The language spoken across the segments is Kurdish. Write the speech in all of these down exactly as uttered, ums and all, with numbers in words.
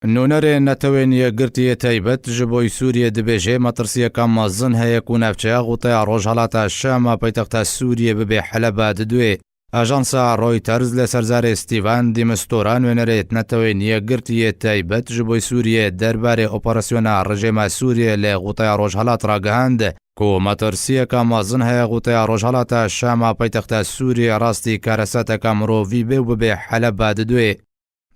Nûnerê Netewên Yekgirtî yê taybet ji bo Sûriyê dibêje metirsiyeke mezin heye ku navçeya Xûteya Rojhelata Şam a paytexta Sûriyê bibe Heleba di duê. Ajansa Reuters li ser zarê Stephen de Mistura, nûnerê Netewên Yekgirtî yê taybet ji bo Sûriyê derbarê operasyona rejêma Sûriyê li Xûteya Rojhelat ragihand ku metirsiyeke mezin heye Xûteya Rojhelata Şam a paytexta Sûriyê rastî karesateke mirovî bê û bibe Heleba di duê.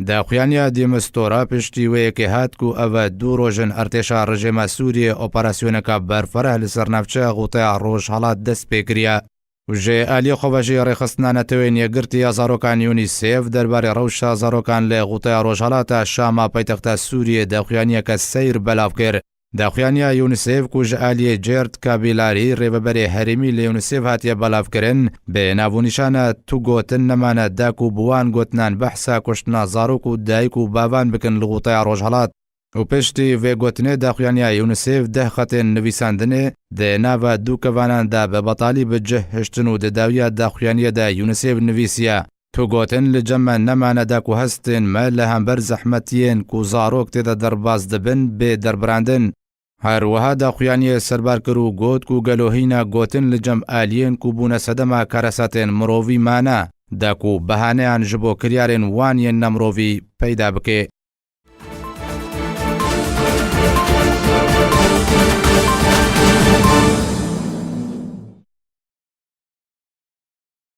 Daxuyaniya de Mistura piştî wê yekê hat ku ev du roj in artêşa rejêma Sûriyê operasyoneke berfereh li ser navçeya Xûteya Rojhelat dest pê kiriye. Û ji aliyê xwe ve jî rêxistina Netewên Yekgirtî ya zarokan UNICEF derbarê rewşa zarokan li Xûteya Rojhelata Şam a paytexta Sûriyê daxuyaniyeke seyr belav kir. Daxuyaniya UNICEF ku ji aliyê Gerd Kabilari, rêveberê herêmî li UNICEF hatiye belavkirin, bi navûnîşana Tu gotin nemane da ku bi wan gotinan behsa kuştina zarok û dayik û bavan bikin li Xûteya Rojhelat. Û piştî vê gotinê daxuyaniya UNICEF deh xetên nivîsandinê di nava du kevanan de bi betalî bi cih hiştin û di dawiya daxuyaniyê de UNICEF nivîsiye: Tu gotin li cem me nemane da ku hestên me li hember zehmetiyên ku zarok tê de derbas dibin bê derbirandin. Her wiha daxuyaniyê serbar kir û got ku gelo hîna gotin li cem aliyên ku bûne sedema karesatên mirovî mane, da ku behaneyan ji bo kiryarên wan yên nemirovî peyda bike.